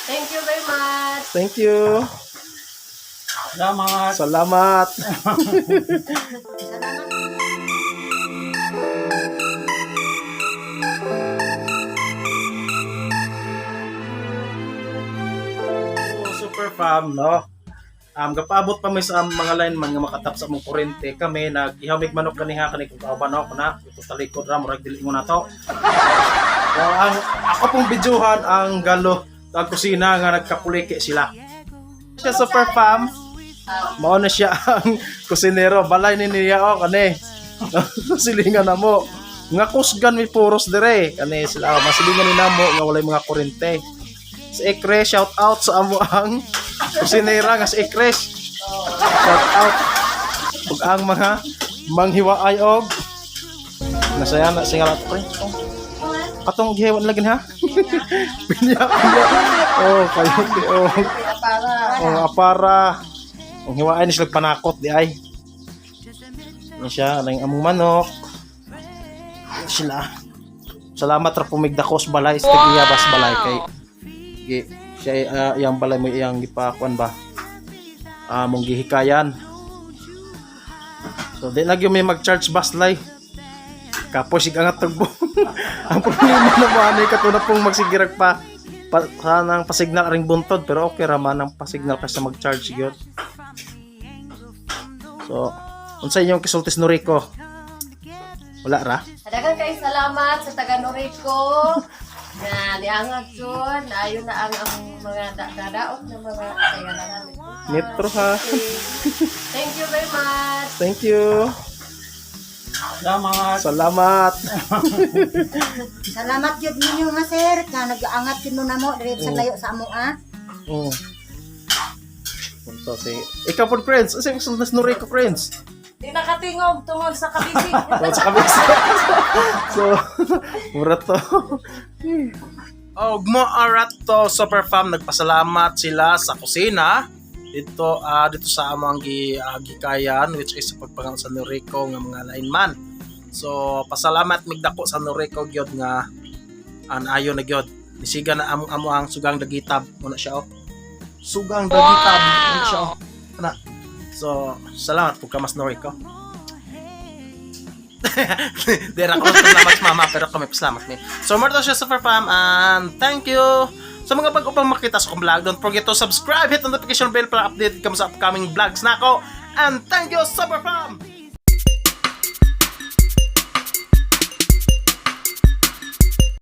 Thank you very much. Thank you. Salamat. Salamat. Salamat. Super fam, no? Gapaabot pa mi sa mga lineman nga makatap sa among kurente kami nag-ihamig manok kaniha kani kung kauban ako na ito talikod ra murag dili mo na to. So, ang ako pong bidyuhan ang galo ang kusina nga nagkapulike sila. Siya, super fam. Mao na siya ang kusinero. Balay ni niya oh kani. Silingan na mo. Nga kusgan mi puros dire kani sila, oh, masilingan ni namo nga walay mga kurente. Si Ekre, shout out sa amo ang kusinera nga si Ekres. Shout out. Ug ang mga manghiwaay og nasaya na singalat pre. Oh. Katong gihiwan lagi ha. Pinya pinya. Oh, kayo di oh. Para. Oh, apara. Ang hiwaay ni sila panakot di ay. Ano siya, anang among manok. Sila. Salamat ra pumigdakos balay sa tigiyabas balay kay gi siya iyang balay mo iyang gipakuan ba. Ah, mong gihikayan. So di lagi may mag-charge bus lay. Kapoy sig angat tagbo. Ang problema na mo ani kato na pong magsigirag pa pa kanang pasignal aring buntod pero okay ra man ang pasignal kaysa mag-charge gyud. So, unsa inyong kisultis Noriko? Wala ra? Daghang kay salamat sa taga Norico na niangat yun. Ayon na ang mga dadaot na mga kaya na namin. Metro ha. Thank you very much. Thank you. Salamat. Salamat. Salamat jud ninyo nga sir nga nag-angat jud mo namo diri sa layo sa amo ah. Punto si Ikaw po, friends. Unsa imong kisultis Noriko, friends? Di nakatingog tungod sa kabisig. Tungod sa kabis. So, mura to. Og mo arat to, super fam, nagpasalamat sila sa kusina dito dito sa among gikayan which is sa pagpangang sa Norico nga mga lineman. So pasalamat migdako sa Norico gyud nga an ayo na gyud. Nisiga na among amo ang sugang dagitab muna siya oh. Sugang dagitab muna siya oh. Ana. So salamat po kamas Norico. Dera ko salamat mama pero kami pasalamat mi. So more to siya, super fam, and thank you. Sa mga bago pang makita sa akong vlog, don't forget to subscribe, hit the notification bell para update ka mo sa upcoming vlogs nako. And thank you, super fam.